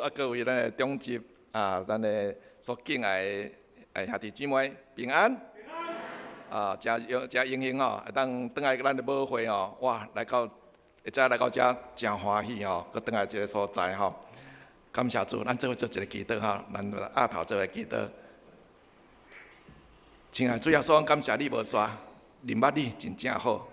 啊，各位咱的長執啊，咱的所敬愛的兄弟姊妹平安。啊，誠榮誠榮幸吼，會當轉來咱的母會吼，哇，來到會使來到遮誠歡喜吼，閣轉來這个所在吼。感謝主，咱做伙做一个祈禱吼，咱額頭做个祈禱。親愛主耶穌，感謝你無煞，認捌你真正好，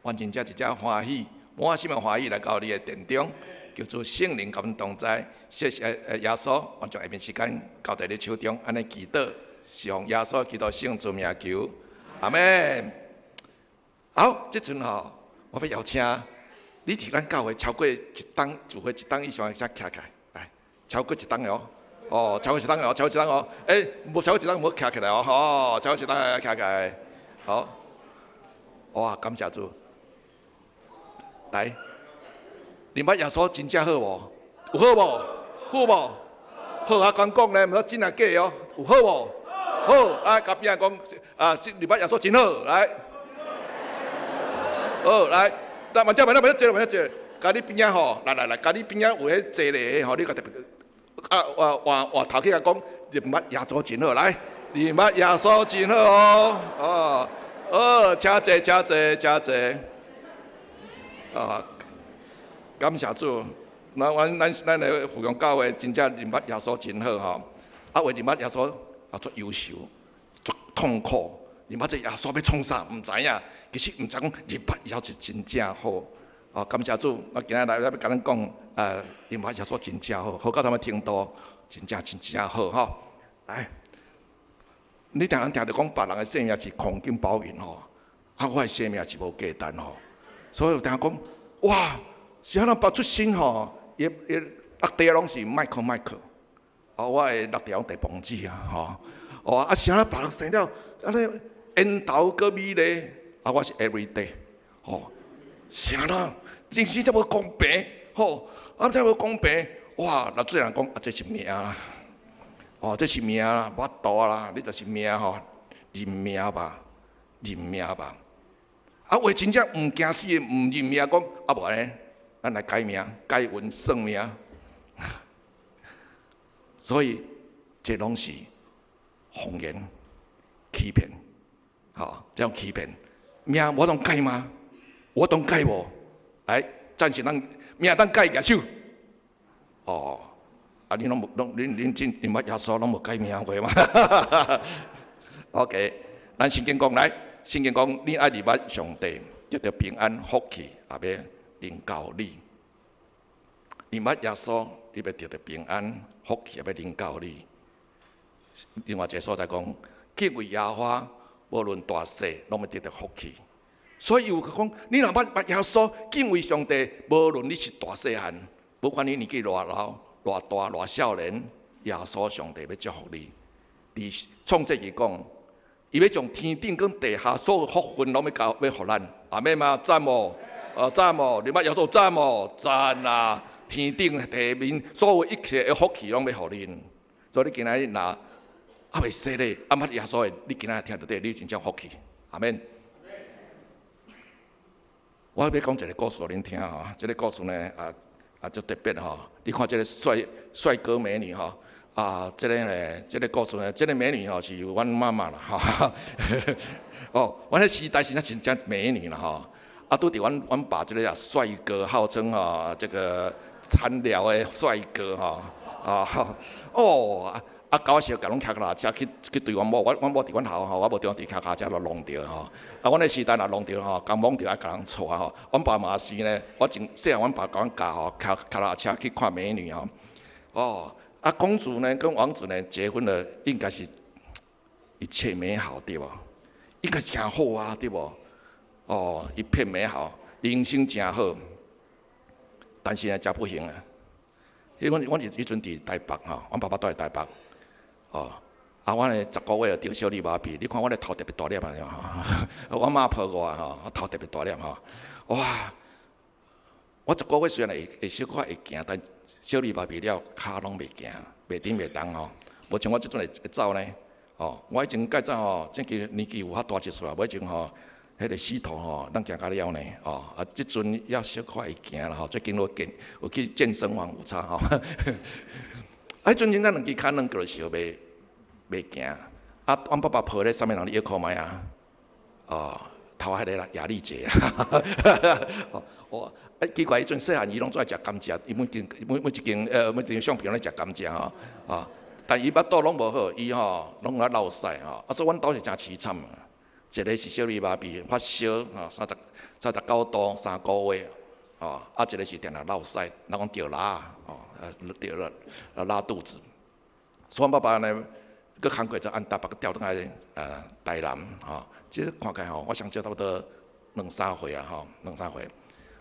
阮真正一只歡喜，滿心的歡喜來到你的殿中。求主聖靈佮阮同在，謝謝耶穌，我將下面時間交在你手中，按呢祈禱，是奉耶穌基督聖主名求，阿們。好，這陣吼，我欲邀請你佇咱教會超過一冬，聚會一冬以上的才徛起來，來，超過一冬的哦，哦，超過一冬的哦，超過一冬哦，欸，無超過一冬毋好徛起來哦，吼，超過一冬的徛起來，好，哇，感謝主，來。認捌耶穌真正好無？有好無？好無？好啊！敢講咧，毋通真抑假哦。有好無？好，來，共邊仔講啊！認捌耶穌真好，來。好，來，來，慢點，慢點，慢點坐，慢點坐。共你邊仔吼，來來來，共你邊仔有彼坐咧吼，你共特別啊，換換換頭去共講，認捌耶穌真好，來，認捌耶穌真好哦，哦，好，請坐，請坐，請坐，啊。感謝主，咱阮咱咱的福陽教會真正認捌耶穌真好吼，啊為認捌耶穌啊足憂愁、足痛苦，認捌這耶穌欲創啥？毋知影，其實毋知講認捌耶穌是真正好。哦，感謝主，我今仔日來欲共恁講，認捌耶穌真正好，好到啥物程度？真正真正好吼！來，你定定聽著講別人的生命是黃金寶雲吼，啊，我的生命是無價值吼，所以有定講，哇！是按怎別出身吼，伊伊落地攏是麥克麥克，哦，我的落地攏地磅子啊，吼，哦，啊是按怎別人生了，按呢緣投閣美麗，啊，我是 every day，吼，是按怎人生遮無公平，吼，啊遮無公平，哇，若做人講啊，這是命啦，哦，這是命啦，無法度啦，你就是命吼，認命吧，認命吧，啊，有的真正毋驚死的，毋認命講，啊無按呢。咱來改命、改運、算命，所以這攏是謊言、欺騙，吼，這種欺騙。命無當改嗎？有當改無？來，暫時咱命當改，舉手。哦，啊，恁攏無，攏恁恁真認捌耶穌攏無改命過嗎？OK，咱聖經講來，聖經講你愛認捌上帝，得著平安福氣，也欲臨到你，認捌耶穌，你欲得著平安福氣，也欲臨到你。另外一个所在講，敬畏耶和華，無論大細，攏欲得著福氣。所以有講，你若捌捌耶穌，敬畏上帝，無論你是大細漢，不管你年紀偌老、偌大、偌少年，耶穌上帝欲祝福你。佇創世記講，伊欲將天頂佮地下所有福分攏欲交，欲予咱。阿們嗎？讚無？哦，讚無？認捌耶穌讚無？讚啊！天頂地面所有一切的福氣攏欲予恁。所以你今仔日若猶未洗禮，猶捌耶穌的，你今仔日聽著這，你真正福氣。阿們。我欲講一个故事予恁聽吼，這个故事呢啊啊足特別吼。你看這个帥帥哥美女吼，啊，這个呢，這个故事呢，這个美女吼是阮媽媽啦吼。哦，阮彼時代是真正美女啦吼。啊，拄著阮阮爸這个啊帥哥，號稱吼這个田寮的帥哥吼，啊哦啊啊，搞笑，共攏騎腳踏車去去對阮某，阮阮某佇阮後吼，我無中佇騎腳踏車就弄著吼。啊，阮彼時代若弄著吼，共摸著愛共人娶吼。阮爸嘛是呢，我從細漢阮爸共阮教吼，騎腳踏車去看美女吼。哦，啊，公主呢跟王子呢結婚了，應該是一切美好對無？應該是誠好啊，對無？哦，一片美好，人生誠好，但是呢，誠不幸啊！彼阮阮是彼陣佇台北吼，阮爸爸住佇台北，哦，啊，阮的10個月就得小兒麻痹，你看我的頭特別大粒啊，阮媽抱我吼，我頭特別大粒吼，哇！我十個月雖然會會小可會行，但小兒麻痹了，跤攏袂行，袂振袂動吼，無像我這陣會會走呢，哦，我以前較早吼，這個年紀有較大一歲啊，我以前吼。彼個使徒吼，咱行甲了呢，哦，啊，這陣猶小可會行啦吼，最近有去健身房有差吼。啊，彼陣真正兩支跤軟腳就袂行。啊，阮爸爸抱咧啥物人？你曉看覓啊？哦，頭彼個啦，亞麗姐。哦，啊，奇怪，彼陣細漢伊攏總愛食甘蔗，伊每間每每一間呃每一張相片攏食甘蔗吼，啊，但伊腹肚攏無好，伊吼攏咧落屎吼，啊，所以阮兜是誠淒慘啊。一個是小兒麻痹發燒，吼，39度3個月，哦，啊，一個是定定落屎，人講著拉，哦，啊，著了拉肚子。所以阮爸爸呢，閣工課就按台北閣調轉來台南，吼，這看起來吼，我上少差不多兩三歲啊，吼，兩三歲，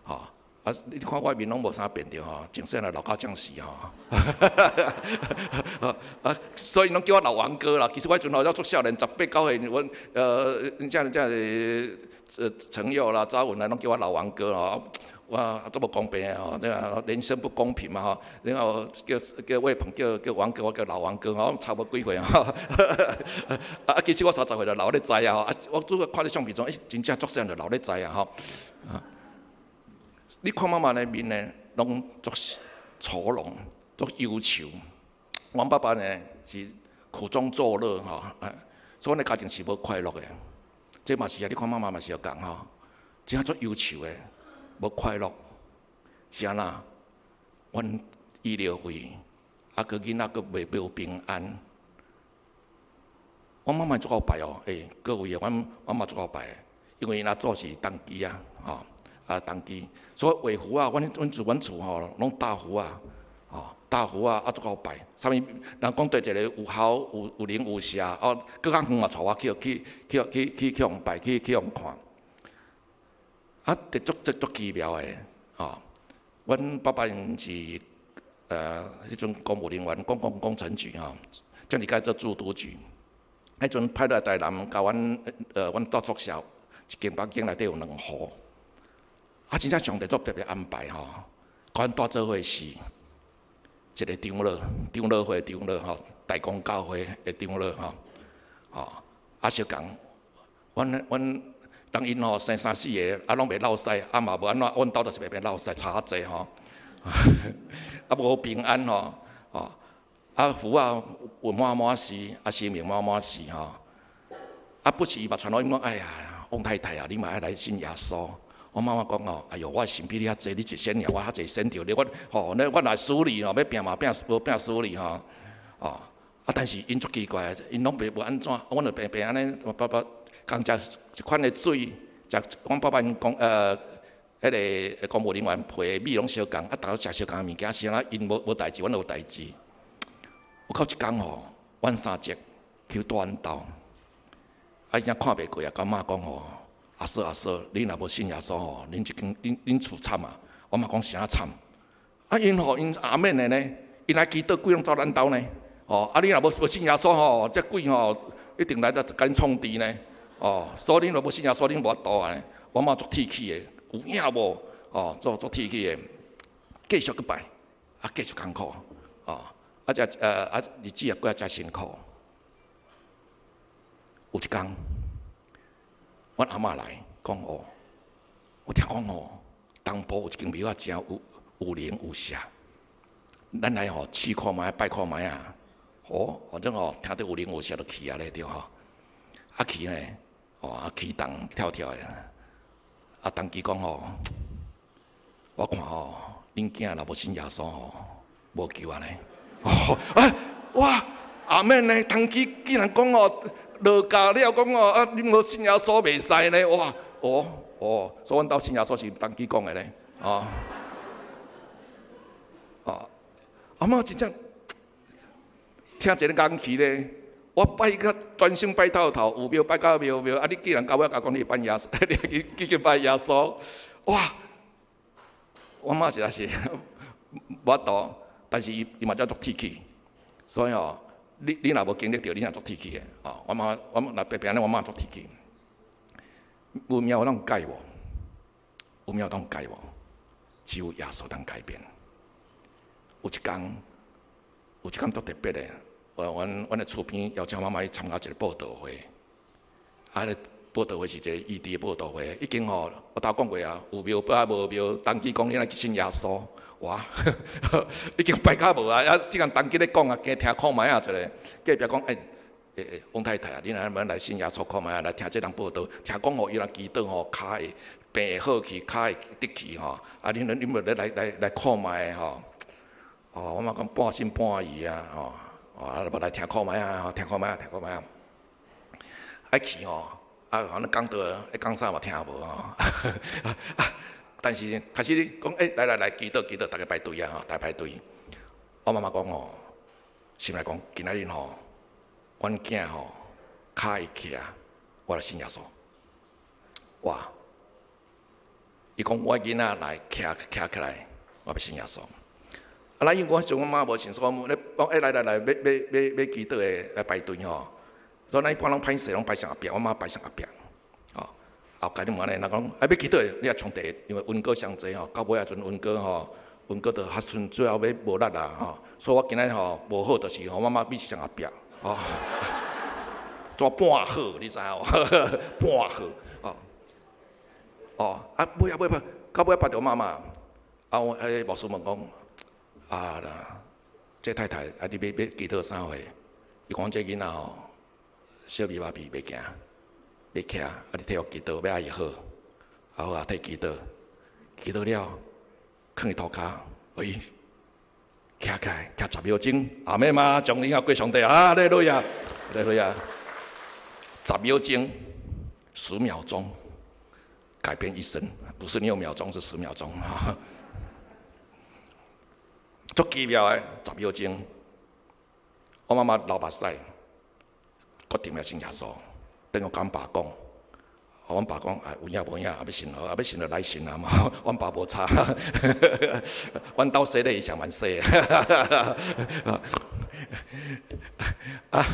吼，啊，你看我面攏無啥變著吼，從細漢老到這時吼，啊，所以攏叫我老王哥啦。其實我彼陣吼猶足少年，十八九歲，阮這陳佑啦、張文啦，攏叫我老王哥吼。哇，足無公平的吼，這個人生不公平嘛吼。然後叫魏鵬叫王哥，我叫老王哥吼，差無幾歲吼。啊，其實我30歲就老咧知啊，啊，我拄仔看咧相片中，欸，真正足細漢就老咧知啊吼。啊，你看媽媽的面呢，攏足愁容，足憂愁。阮爸爸呢是苦中作樂吼，啊，所以阮的家庭是無快樂的。這嘛是啊，你看媽媽嘛是相仝吼，真正足憂愁的。無快樂，是按怎？阮醫療費，啊，閣囡仔閣袂無平安。阮媽媽足𠢕拜哦，欸，各位啊，阮媽媽足𠢕拜，因為𪜶阿祖是童乩啊，吼，啊童乩，所以畫符啊，阮厝吼攏貼符啊，吼，貼符啊，啊足𠢕拜。啥物人講對一個有效有靈有邪，哦，閣較遠嘛，帶我去去去去去去予拜，去去予看。啊，這足這足奇妙的，吼！阮爸爸𪜶是彼陣公務人員，公共工程局吼，政治改做住都局。彼陣派來台南，共阮住宿舍一間房間內底有兩戶。啊，真正上帝足特別安排吼，共阮蹛做伙是一個長老，長老會長老吼，大公教會的長老吼，吼，啊，相仝，阮人𪜶吼生三四個，啊，攏袂落屎，啊嘛無按怎，阮兜就是袂袂落屎，差較濟吼，啊無平安吼，吼，啊符啊有滿滿是，啊生命滿滿是吼，啊不時伊嘛傳福音講，哎呀，王太太啊，你嘛愛來信耶穌。我媽媽講吼，哎喲，我心比你較濟，你一仙爾，我較濟仙著你，我吼，那我若輸你吼，欲拚嘛拚無拚輸你吼，哦，啊但是𪜶足奇怪，𪜶攏袂無按怎，阮就平平按呢，爸爸共食一款的水，食阮爸爸𪜶講彼個公務人員配的米攏相仝，啊，逐家食相仝的物件，是按怎𪜶無代誌，阮有代誌。有到一工吼，阮三叔去蹛阮兜，啊，伊真看袂過啊，共媽講吼，阿嫂阿嫂，你若無信耶穌吼，恁這間恁恁厝慘啊！我媽講啥慘？啊，𪜶吼𪜶阿免的呢，𪜶來祈禱鬼攏走咱兜呢。哦，啊，你若無信耶穌吼，這鬼吼一定來來共恁創治呢。哦，所以恁若無信耶穌，恁無法度啊。我媽足鐵齒的，有影無？哦，足鐵齒的，繼續閣拜，啊，繼續艱苦，哦，啊，這啊日子也過得誠辛苦。有一工，阮阿嬤來講哦，我聽講哦，東部有一間廟仔真有靈有邪，咱來吼試看覓，拜看覓啊。哦，反正吼聽著有靈有邪就去啊咧對吼。啊去呢，哦啊起動跳跳的，啊童乩講吼，我看吼，恁囝若無信耶穌吼，無救啊呢。哦，哎，哇，阿免呢，童乩竟然講哦，落教了講哦，啊，恁無信耶穌袂使呢，哇，哦哦，所以阮兜信耶穌是童乩講的咧，哦，哦，阿嬤真正聽一个硬氣咧，我拜甲專心拜透透，有廟拜到廟廟，啊！你竟然到尾共我講你拜耶穌，你去去拜耶穌，哇！我媽實在是無法度，但是伊伊嘛才足鐵齒，所以吼，你若無經歷著，你也足鐵齒的，哦。我媽我若白白按呢，我媽足鐵齒。有廟會當改無？有廟會當改無？只有耶穌當改變。有一工，有一工足特別的，阮的厝邊邀請我媽去參加一個佈道會，啊，咧報道會是一個異地的報道會，已經吼，我頭講過啊，有廟啊無廟，當機講你來信耶穌，哇，已經拜較無啊！啊，這間當機咧講啊，加聽看覓啊一下，隔壁講欸欸，翁太太啊，你若欲來信耶穌看覓啊，來聽這人報道，聽講吼，伊若祈禱吼，跤會病會好去，跤會得去吼，啊，恁無咧來來來看覓吼？哦，我媽講半信半疑啊，吼，哦，啊，無來聽看覓啊，聽看覓啊，聽看覓啊，愛去吼。啊，反正講道，咧講啥嘛聽無吼。但是開始講，欸，來來來，祈禱祈禱，逐家排隊啊，吼，逐家排隊。我媽媽講吼，心內講，今仔日吼，阮囝吼，跤會徛，我來信耶穌。哇！伊講我囡仔來徛徛起來，我欲信耶穌。啊，那因為我陣阮媽無信，所以我咧講，欸，來來來，欲欲欲欲祈禱的來排隊吼。所以咱一般攏歹勢，攏排上後壁，我媽排上後壁。哦，後蓋你毋按呢，人講啊欲祈禱，你也衝第一，因為恩膏上濟吼，到尾仔陣恩膏吼，恩膏就較順，最後尾無力啦吼。所以我今仔吼無好，就是吼，我媽比上後壁，哦，做半好，你知影無？半好，哦，哦，啊尾仔尾仔，到尾仔排著媽媽，啊我彼個牧師問講，啊啦，這太太啊你欲欲祈禱啥貨？伊講這囡仔吼。小米馬皮袂行，袂徛，啊！你替我祈禱，欲愛伊好，啊好啊，替祈禱，祈禱了，囥佇塗跤，欸，徛起來，徛10秒鐘，阿們嗎？將榮耀歸上帝，啊！哈利路亞，哈利路亞，十秒鐘，10秒鐘，改變一生，不是6秒鐘，是十秒鐘，哈，足奇妙的，十秒鐘，我媽媽流目屎。決定欲信耶穌，轉予共阮爸講，阮爸講啊，有影無影，啊欲信好，啊欲信就來信啊嘛。阮爸無差，阮兜洗禮伊上萬洗。啊，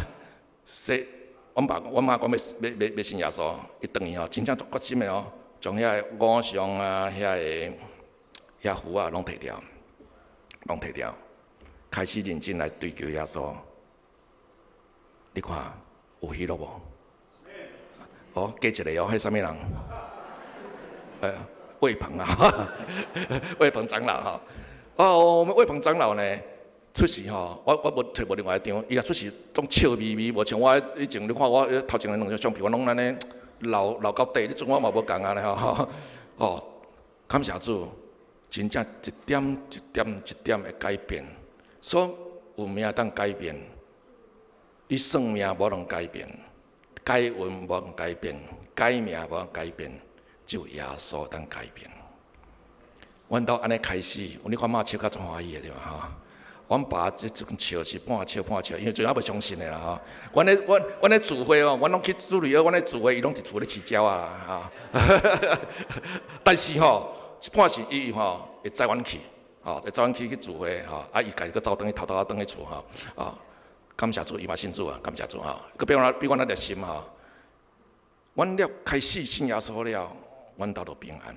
洗，阮爸阮媽講欲欲欲信耶穌，伊轉去吼，真正足決心的哦，將遐个偶像啊，遐个遐符啊，攏提掉，攏提掉，開始認真來追求耶穌。你看。有喜樂無？哦，加一個哦，彼啥物人？魏鵬啊，魏鵬長老吼。哦，我們魏鵬長老呢，出席吼，我無揣無另外一張，伊若出席總笑眯眯，無像我以前，你看我頭前兩張相片，我攏按呢老老到底，彼陣我嘛無仝啊咧吼。哦，感謝主，真正一點一點一點的改變，所以有命當改變。你算命無能改變，改運無能改變，改命無能改變，只有耶穌當改變。阮兜按呢開始，你看媽笑甲足歡喜的對吧？吼，阮爸這陣笑是半笑半笑，因為陣猶未相信的啦吼。阮咧阮阮咧聚會哦，阮攏去主日學，阮咧聚會，伊攏佇厝咧飼鳥仔吼。但是吼，一半是伊吼會載阮去，吼會載阮去去聚會吼，啊伊家己閣走轉去，偷偷仔轉去厝吼，啊。感謝主，伊嘛信主啊！感謝主吼，閣比阮比阮較熱心吼。阮了開始信耶穌了，阮兜就平安，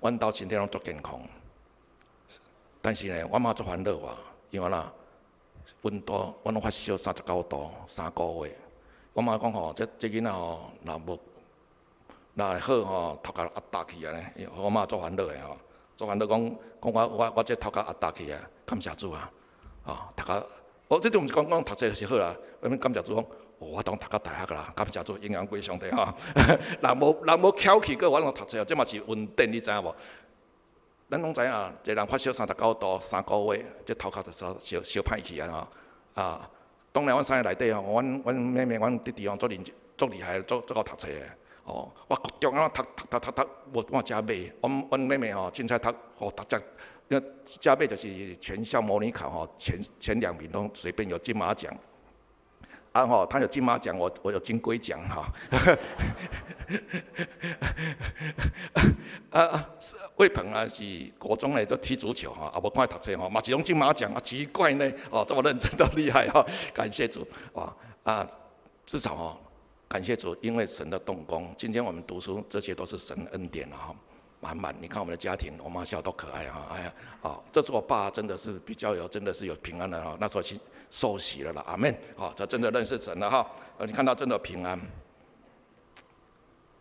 阮兜身體攏足健康。但是呢，我媽足煩惱我，因為啦，溫度，阮攏發燒39度，3個月。我媽講吼，這這囡仔吼，若無若會好吼，頭殼壓大去啊呢。我媽足煩惱的吼，足煩惱講講我我我這頭殼壓大去啊，感謝主啊，哦，讀甲。哦，這陣毋是講講讀冊是好啦，我感謝主講，哦，我當讀到大學啦，感謝主，榮耀歸上帝吼。人無人無翹起，閣我攏讀冊，這嘛是恩典，你知影無？咱攏知影，一個人發燒39度，3個月，這頭殼就燒燒燒歹去啊吼。啊，當然阮三个內底吼，阮阮妹妹、阮弟弟吼，足認真、足厲害、足足𠢕讀冊的。哦，我國中啊讀讀讀讀讀，無半只尾。阮阮妹妹吼，凊彩讀，吼讀只。因為加倍就是全校模擬考吼，前前兩名都隨便有金馬獎。啊吼，他有金馬獎，我我有金龜獎哈。啊，魏鵬啊是國中咧就踢足球吼，啊無看伊讀冊吼，嘛是攏金馬獎啊，奇怪呢，哦這麼認真都厲害哈，感謝主啊啊，至少吼感謝主，因為神的動工，今天我們讀書這些都是神恩典啦。滿滿，你看我們的家庭，我媽笑多可愛啊！哎呀，哦，這是我爸，真的是比較有，真的是有平安的哈。那時候去受洗了啦，阿們，哦，他真的認識神了哈。你看到真的平安。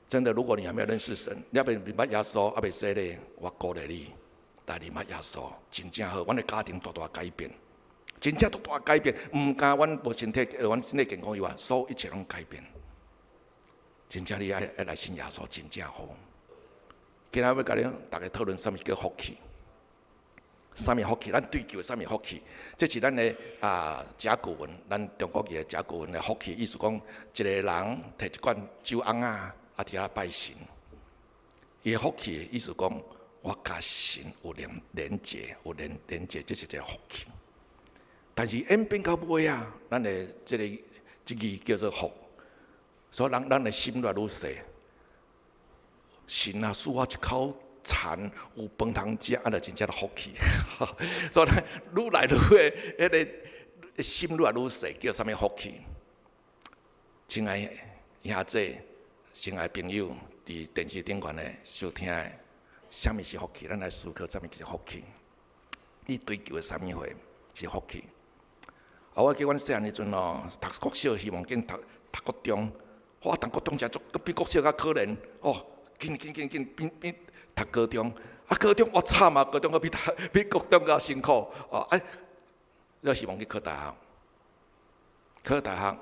真的，如果你還沒有認識神，你猶未捌耶穌，猶未洗禮，我鼓勵你來認捌耶穌，真正好，阮的家庭大大改變，真正大大改變。毋但阮無身體，阮身體健康以外，所有一切攏改變。真正你愛愛來信耶穌，真正好。今仔欲共恁逐家討論啥物叫福氣？啥物福氣？咱追求啥物福氣？這是咱的啊甲骨文，咱中國語的甲骨文的福氣，意思講一个人提一罐酒甕仔，啊佇遐拜神。伊的福氣意思講，我佮神有連連結，有連連結，這是一个福氣。但是演變到尾啊，咱的這个這字叫做福，所以人咱的心愈來愈細。神啊，賜我一口田，有飯通食，啊，就真正的福氣。所以愈來愈的彼个心愈來愈細，叫啥物福氣？親愛兄弟、親愛朋友，佇電視頂懸的收聽的，啥物是福氣？咱來思考啥物是福氣？你追求的啥物貨是福氣？啊，我記阮細漢時陣哦，讀國小希望緊讀讀國中，哇，讀國中誠足，比國小較可憐哦。緊緊緊緊變變讀高中，啊高中我慘啊！高中閣比讀比國中較辛苦哦。哎，我希望去考大學，考大學，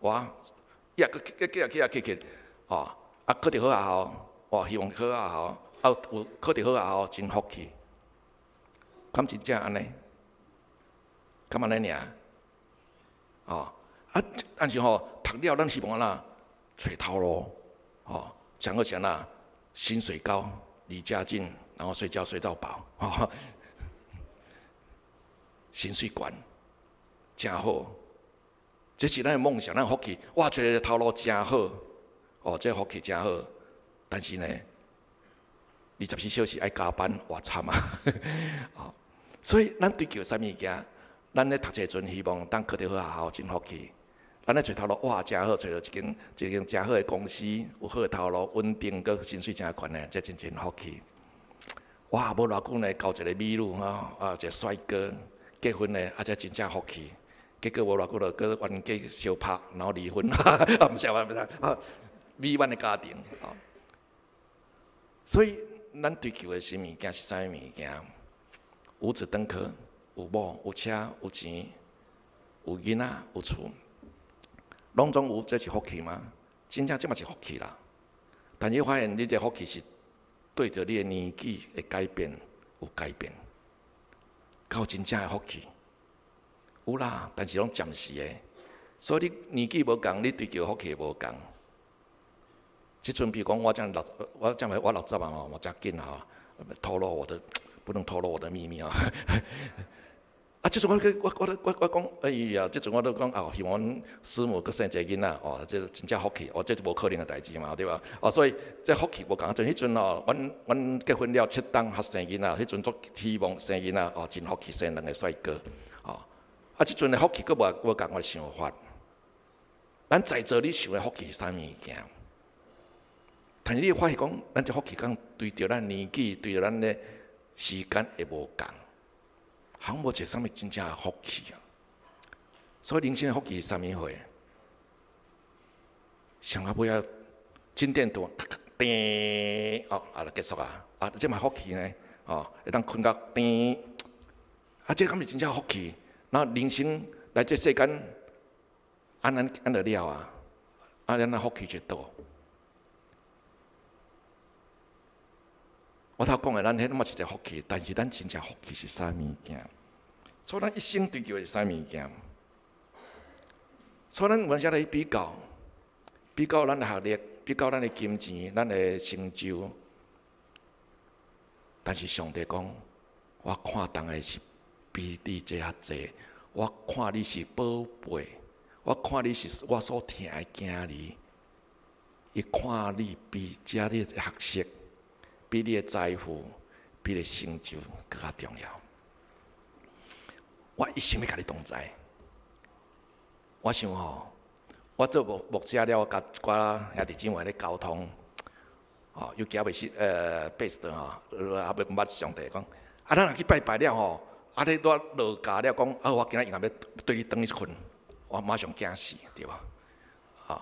我也閣閣去去去去，哦，啊考著好學校，哇，希望考好學校，啊有考著好學校真福氣，敢真正按呢？敢按呢爾？哦，啊，但是吼讀了，咱希望按怎揣頭路，哦，想好想哪？薪水高，離家近，然後睡覺睡到飽，吼，薪水懸，誠好，這是咱的夢想，咱的福氣。哇，揣个頭路誠好，哦，這福氣誠好。但是呢，24小時愛加班，哇慘啊！哦，所以咱追求啥物件？咱咧讀冊陣希望當考著好學校，真福氣。咱咧揣頭路，哇，誠好，揣著一間一間誠好的公司，有好的頭路，穩定，閣薪水誠懸的，這真真福氣。哇，無偌久呢，交一個美女吼，啊，一個帥哥，結婚呢，啊，這真正福氣。結果無偌久就閣冤家相拍，然後離婚，啊，毋是啊，毋是啊，美滿的家庭，哦。所以，咱追求的是物件是啥物物件？五子登科，有某，有車，有錢，有囡仔，有厝。攏總有，這是福氣嗎？真正這嘛是福氣啦。但是發現你這福氣是對著你的年紀會改變，有改變。敢有真正的福氣？有啦，但是攏暫時的。所以你年紀無仝，你追求福氣無仝。這陣比如講，我這六，我這我六十啊嘛，嘛誠緊啊，透露我的，不能透露我的秘密啊。啊！這陣我我我我我講，哎呀！這陣我都講啊，希望阮師母閣生一個囡仔，哦，這真正福氣，哦，這是無可能的代誌嘛，對吧？哦，所以這福氣無仝。陣彼陣哦，阮阮結婚了七冬才生囡仔，彼陣足希望生囡仔，哦，真福氣生兩个帥哥，哦。啊，這陣的福氣閣無無仝我想法。咱在座你想的福氣是啥物件？但是你會發現講，咱這福氣敢隨著咱年紀，隨著咱的時間會無仝。好像無一個啥物真正的福氣啊！所以人生的福氣是啥物貨？上後尾仔心電圖，叮，哦，啊，就結束啊！啊，這嘛福氣呢？哦，會當睏到叮，啊，這敢是真正福氣？然後人生來這世間，按按按就了啊！啊，咱的福氣佇佗？我頭講的，咱彼嘛是一個福氣，但是咱真正福氣是啥物件？所以咱一生追求的是啥物件？所以咱有陣時來比較，比較咱的學歷，比較咱的金錢，咱的成就。但是上帝講，我看重的是比你這較濟，我看你是寶貝，我看你是我所疼的囝兒，伊看你比這你的學識，比你的財富，比你的成就閣較重要。我一生欲共你同在。我想吼，我做牧牧者了，共一寡兄弟姊妹咧溝通，吼，尤其猶未識拜神吼，猶未毋捌上帝講，啊，咱若去拜拜了吼，啊，你拄落駕了講，啊，我今仔日欲綴你轉去睏，我馬上驚死，對無？吼，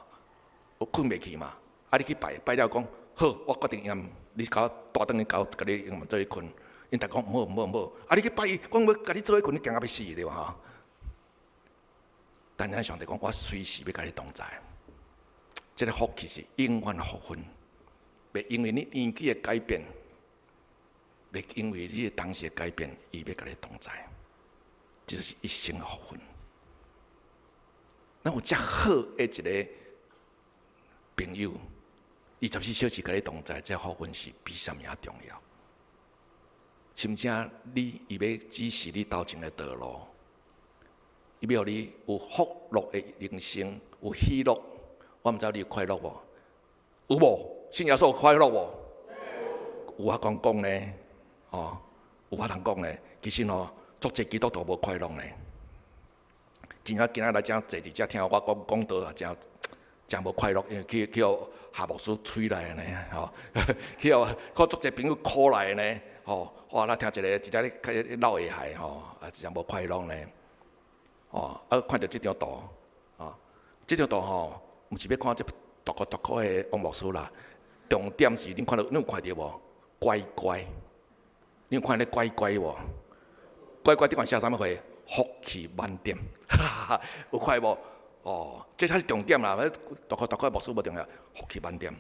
我睏袂去嘛。啊，你去拜拜了講，好，我決定用你共我帶轉去共我共你用做伙睏。𪜶逐講毋好毋好毋好，啊，你去拜伊，講欲共你做伙睏，你驚甲欲死對無吼？但是上帝講，我隨時欲共你同在。這個福氣是永遠的福分，袂因為你年紀的改變，袂因為你的當時的改變，伊欲共你同在。這就是一生的福分。咱有遮好的一個朋友，24小時共你同在，這福分是比啥物仔重要。甚至你伊欲指示你頭前的道路，伊欲予你有福樂的人生，有喜樂。我毋知你有快樂無？有無？信耶穌有快樂無？有法講講呢？哦，有法通講呢？其實吼，足濟基督徒無快樂呢。今仔今仔來遮坐佇遮聽我講講道啊，誠誠無快樂，因為去去予夏牧師催來的呢，吼，去予靠足濟朋友 call 來的呢，吼，哇！咱聽一个一個咧鬧下海吼，啊，真無快樂呢。哦，啊，看著這張圖，哦，這張圖吼，毋是欲看這大箍大箍的王牧師啦，重點是恁看著，恁有看著無？乖乖，你有看咧乖乖無？乖乖頂懸寫啥物貨？福氣滿點，哈哈哈，有看無？哦，這才是重點啦！大箍大箍牧師無重要，福氣滿點。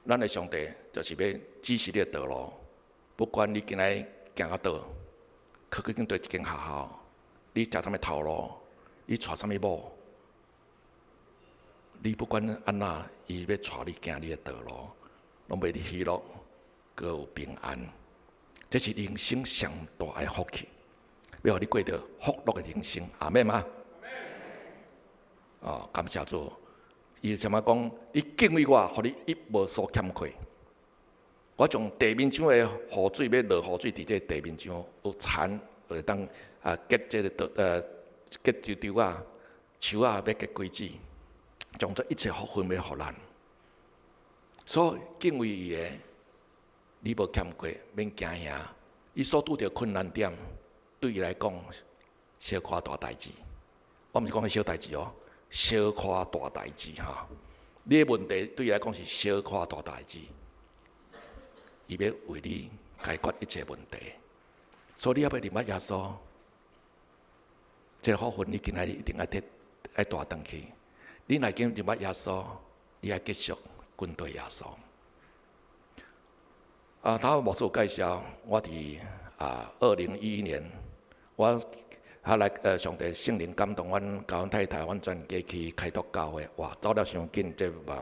咱的上帝就是欲指示你的道路，不管你今仔行到佗，去去佗一間學校，你食啥物頭路，你娶啥物某，你不管按怎，伊欲帶你行你的道路，攏予你喜樂，閣有平安。這是人生上大的福氣，欲予你過著福樂的人生，阿們嗎？哦，感謝主。伊啥物講？你敬畏我，予你一無所欠缺。我將地面上的雨水欲落雨水，佇這地面上有田會當啊結這個稻結樹枝仔，樹仔欲結果子，將這一切福分欲予咱。所以敬畏伊的，你無欠缺，免驚嚇。伊所拄著困難點，對伊來講，小可大代誌。我毋是講彼小代誌哦。小可大代誌吼，你的問題對伊來講是小可大代誌，伊欲為你解決一切問題，所以你猶未認捌耶穌，這個福分你今仔日一定愛得愛帶轉去。你若已經認捌耶穌，你愛繼續跟隨耶穌。啊，頭牧師有介紹，我佇啊2011年，我。啊來，上帝聖靈感動阮，佮阮太太，阮全家去開拓教會，哇，走了傷緊，這嘛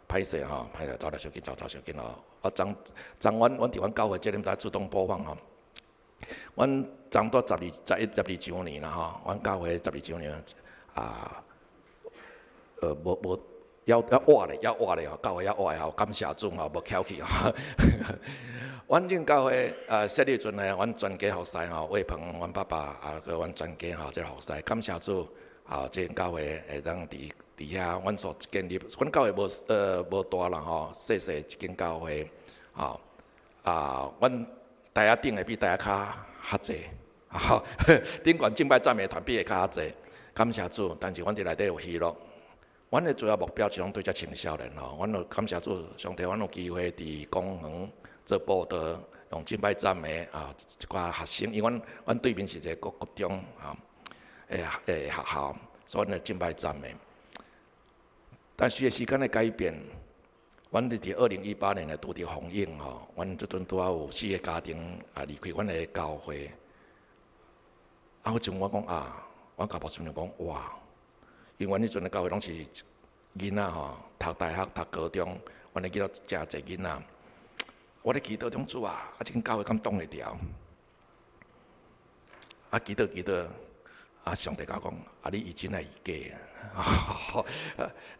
歹勢吼，歹勢走了傷緊，走走傷緊吼。啊，昨昨阮阮佇阮教會這裡毋知自動播放吼。阮差不多十二、11、12周年啦吼，阮教會十二周年啊，無無，猶猶活咧，猶活咧吼，教會猶活吼，感謝主吼，無翹去吼。阮這教會設立陣呢，阮全家服侍吼，魏鵬，阮爸爸啊，閣阮全家吼，這個服侍，感謝主啊，這間教會會當佇佇遐，阮所建立，阮教會無無大啦吼，細細一間教會，吼啊，阮台仔頂的比台仔跤較濟，吼，頂懸敬拜讚美團比下跤較濟，感謝主，但是阮佇內底有喜樂。阮的主要目標是講對遮青少年吼，阮有感謝主，上帝，阮有機會佇公園做佈道，用敬拜讚美啊，一寡學生，因為阮阮對面是一個國國中啊，的的學校，所以阮會敬拜讚美。但隨著時間的改變，阮佇2018年來拄著風湧吼，阮這陣拄仔有四個家庭啊離開阮的教會。啊，彼陣我講啊，我共牧師娘講哇，因為阮彼陣的教會攏是囡仔吼，讀大學、讀高中，阮的囡仔誠濟囡仔。我咧祈禱中主啊，啊，這間教會敢擋會牢？啊，祈禱祈禱，啊，上帝共我講，啊，你以真抑是假啊？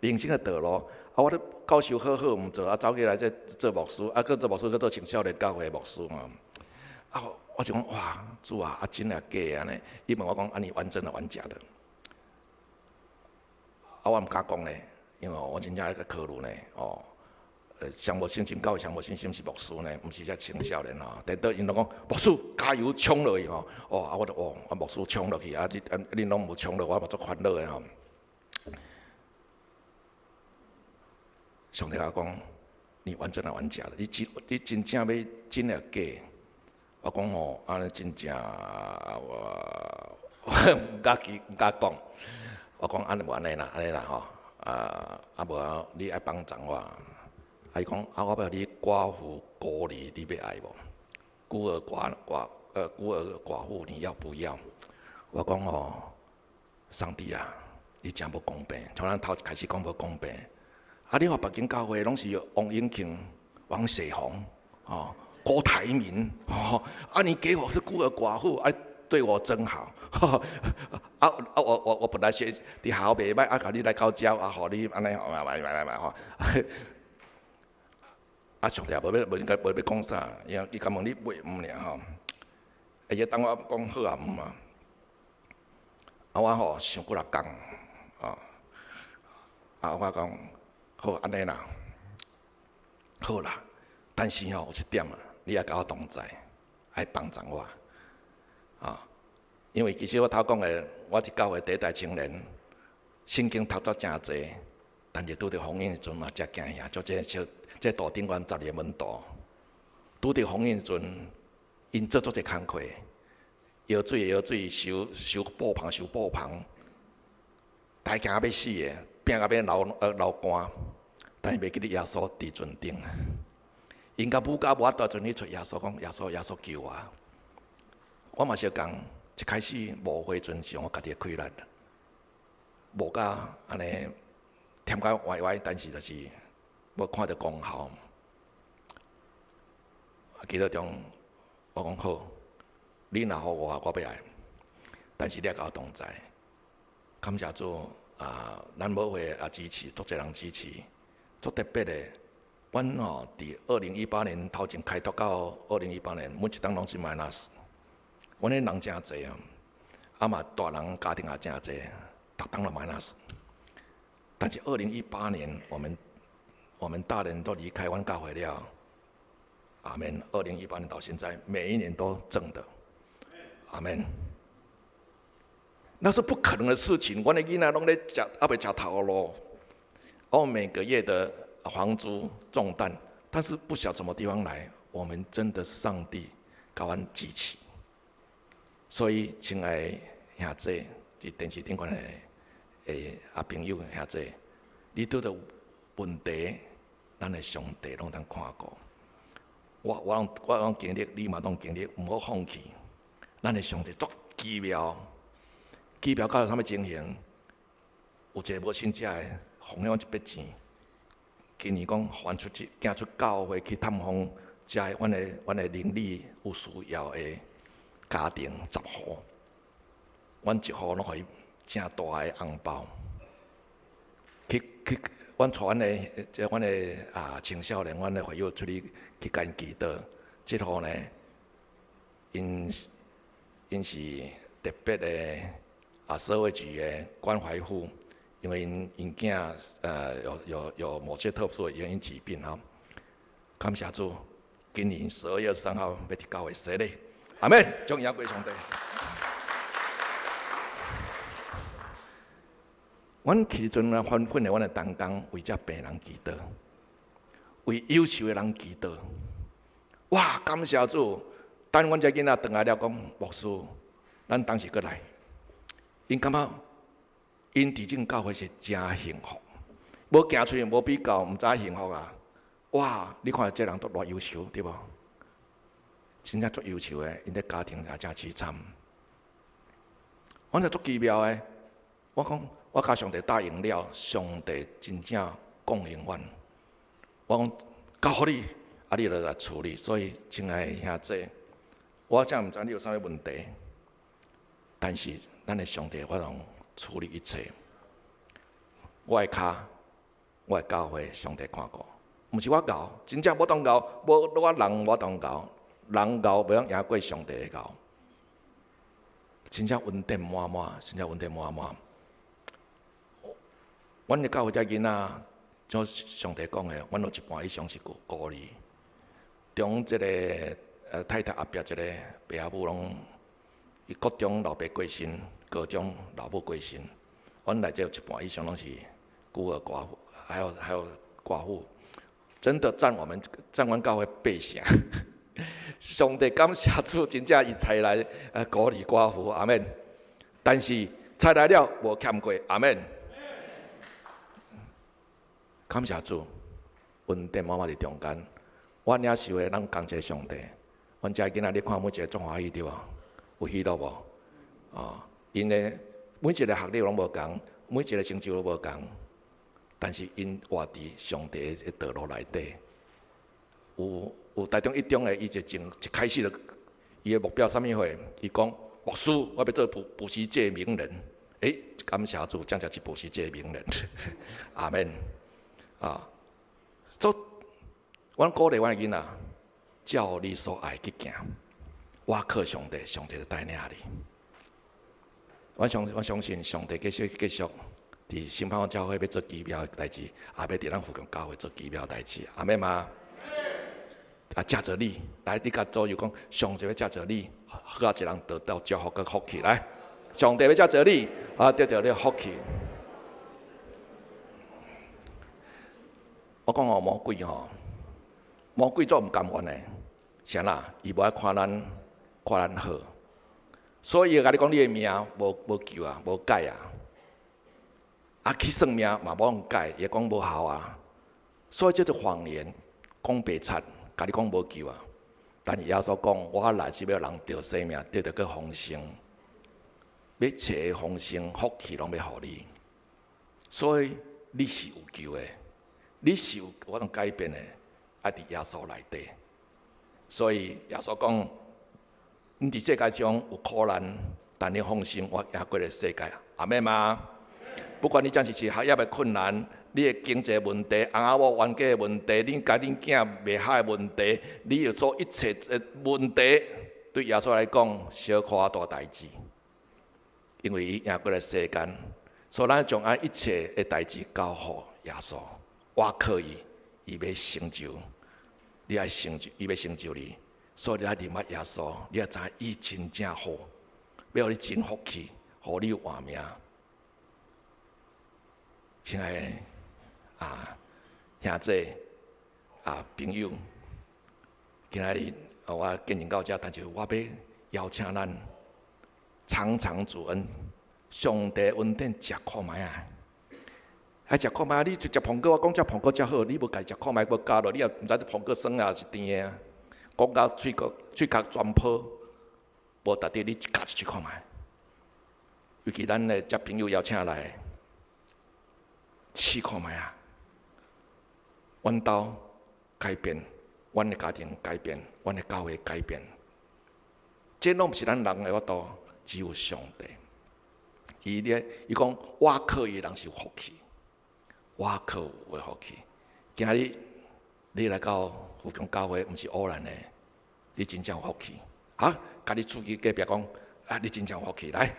人生的道路，啊，我咧教授好好毋做，啊，走起來這做牧師，啊，閣做牧師，閣做青少年教會牧師吼。啊，我就講哇，主啊，啊真抑假按呢？伊問我講，啊，你玩真的玩假的？啊，我毋敢講咧，因為我真正愛閣考慮呢，哦。上無信心，教會上無信心是牧師呢，毋是遮青少年吼。顛倒𪜶攏講牧師加油衝落去吼，哦啊我就哦，啊牧師衝落去，啊這啊恁攏無衝落，我嘛足煩惱的吼。上帝共我講，你玩真的玩假的？你真正欲真的假？我講吼，按呢真正我毋敢記，毋敢講。我講按呢無按呢啦，按呢啦吼，啊啊無你愛幫助我。啊伊講啊，我欲予你寡婦孤兒，你欲愛無？孤兒寡婦，你要不要？我講吼，上帝啊，你真無公平！從咱頭開始講無公平。啊！你看別間教會攏是王永慶、王雪紅、哦，郭台銘，吼，啊！你給我是孤兒寡婦，啊，對我真好。啊啊！我本來是佇學校袂䆀，啊，共你來到遮，啊，予你按呢，來來來來吼。啊，上帝也無欲無應該無欲講啥，伊伊共問你買毋爾吼。伊當我講好啊，毋啊。啊，我吼想幾若工，哦，啊，我講。好，按呢啦，好啦，但是吼有一點啊，你愛共我同在，愛幫助我，啊，因為其實我頭講的，我是教會第一代青年，聖經讀得誠濟，但是拄著風雨時陣嘛，才驚嚇，就這小這道頂懸十二個門徒，拄著風雨時陣，𪜶做足濟工課，舀水舀水，收收布棚收布棚，大驚欲死的，拚甲欲流汗，但是袂記得耶穌佇船頂。𪜶共母家無法度陣去揣耶穌，講耶穌耶穌救我。我嘛相仝，一開始無回陣是我家己的氣力，無甲按呢忝甲歪歪，但是就是無看著功效。祈禱中，我講好，你若予我，我欲愛，但是你愛共我同在。感謝主啊，咱母會也支持，足濟人支持，足特別的。阮吼佇2018年頭前開拓到二零一八年，每一冬攏是 minus。阮彼人誠濟啊，啊嘛大人家庭也誠濟，逐冬攏 minus。但是二零一八年，我們大人都離開阮教會了，阿門。二零一八年到現在，每一年都正的，阿門。那是不可能的事情，阮的囡仔攏咧食，猶未食頭路，我每個月的房租重擔，但是不曉得什麼地方來，我們真的是上帝共阮支持。所以，親愛兄弟，佇電視頂懸的啊朋友兄弟，你拄著問題，咱的上帝攏通看顧。我攏經歷，你嘛攏經歷，毋好放棄。咱的上帝足奇妙，奇妙到啥物情形？有一個無信者的奉獻阮一筆錢，今年講予阮出去，行出教會去探訪，遮阮的鄰里有需要的家庭十戶，阮一戶攏予伊誠大的紅包。去去，阮帶阮的這阮的啊青少年，阮的會友出去去共𪜶祈禱。這戶呢，𪜶是特別的啊社會局的關懷戶，因為𪜶囝有某些特殊的原因疾病吼。感謝主，今年12月23號欲佇教會洗禮，阿門，將榮耀歸上帝。阮去時陣啊，訓練阮的同工為這病人祈禱，為優秀的人祈禱。哇！感謝主，等阮這囡仔轉來了，講牧師，咱當時閣來。𪜶感覺𪜶佇這間教會是誠幸福，無行出去，無比較，毋知幸福啊！哇！你看這人都偌優秀，對無？真正足優秀的，𪜶的家庭也誠淒慘。阮就足奇妙的，我講我共上帝答應了，上帝真正供應阮。我講交予你，啊，你就來處理。所以，親愛的兄弟，我真毋知你有啥物問題，但是咱的上帝，我通處理一切。我的跤，我的教會，上帝看顧，毋是我𠢕，真正無當𠢕，無我人無當𠢕，人𠢕袂當贏過上帝的𠢕。真正恩典滿滿，真正恩典滿滿。阮的教會這囡仔，像上帝講的，阮有一半以上是孤兒。中這個太太後壁一個爸仔母攏，伊國中老爸過身，高中老母過身。阮內底有一半以上攏是孤兒寡婦，還有寡婦，真的佔我們佔阮教會八成。上帝感謝主，真正伊差來鼓勵寡婦，阿門。但是差來了無欠過，阿門。感謝主，恩典滿滿佇中間，我領受的，咱感謝上帝。阮遮囡仔，你看每一个足歡喜對無？有喜樂無？哦，𪜶的每一个學歷攏無仝，每一个成就攏無仝，但是𪜶活佇上帝的道路內底。有台中一中的，伊就從一開始就，伊的目標啥物貨？伊講牧師，我欲做補補習界名人。欸，感謝主，真正是補習界名人。阿門。啊，做，阮鼓勵阮的囡仔，照你所愛去行，倚靠上帝，上帝就帶領你。我相信上帝繼續繼續佇新盼望教會欲做奇妙的代誌，也欲佇咱福建教會做奇妙的代誌，阿們嗎？啊，藉著你，來，你共左右講，上帝欲藉著你，予一人得到祝福佮福氣來。上帝欲藉著你，啊，得著你福氣。我講哦，魔鬼吼，魔鬼足毋甘願的，啥啦？伊無愛看咱看咱好，所以伊會共你講你的命無救啊，無解啊。啊，去算命嘛無用解，伊會講無效啊。所以這做謊言，講白賊，共你講無救啊。但是耶穌講，我來是欲人得生命，得著閣豐盛，欲一切豐盛福氣攏欲予你。所以你是有救的。你是有可能改變的，愛佇耶穌內底。所以耶穌講：你佇世界上有苦難，但你放心，我贏過這世界。阿們嗎？不管你這是學業的困難，你的經濟問題、翁仔某冤家的問題，恁佮恁囝袂合的問題，你有做一切的問題，對耶穌來講，小可大代誌，因為伊贏過這世間，所以咱將按一切的代誌交予耶穌。倚靠伊，伊欲成就，你愛成就，伊欲成就你，所以你愛認捌耶穌，你愛知伊真正好，欲予你真福氣，予你活命。親愛的啊，兄弟啊，朋友，今仔日我見證到遮，但是我欲邀請咱嘗嘗主恩，上帝恩典食看覓啊！愛食看覓，你食蘋果，我講食蘋果才好，你無家己食看覓，無咬落，你也毋知這蘋果酸抑是甜的啊。講到喙角喙殼全破，無值得你咬一喙看覓。尤其咱的遮朋友邀請來，試看覓啊！阮兜改變，阮的家庭改變，阮的教會改變，這攏毋是咱人的法度，只有上帝。伊咧，伊講倚靠伊的人是有福氣。倚靠有福氣。今日你來到福強教會，毋是偶然的，你真正有福氣。哈，共你厝邊隔壁講，啊，你真正有福氣，來。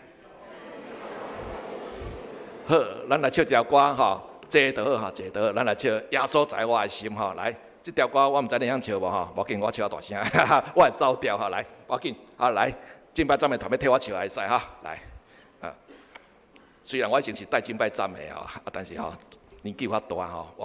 好，咱來唱一條歌吼，坐就好吼，坐就好，咱來唱《耶穌在我的心》吼，來，這條歌我毋知你曉唱無吼，無要緊，我唱較大聲，我會走調吼，來，無要緊，好來，敬拜讚美團欲替我唱會使哈，來，啊，雖然我以前是帶敬拜讚美吼，啊，但是吼，年紀較大吼，我。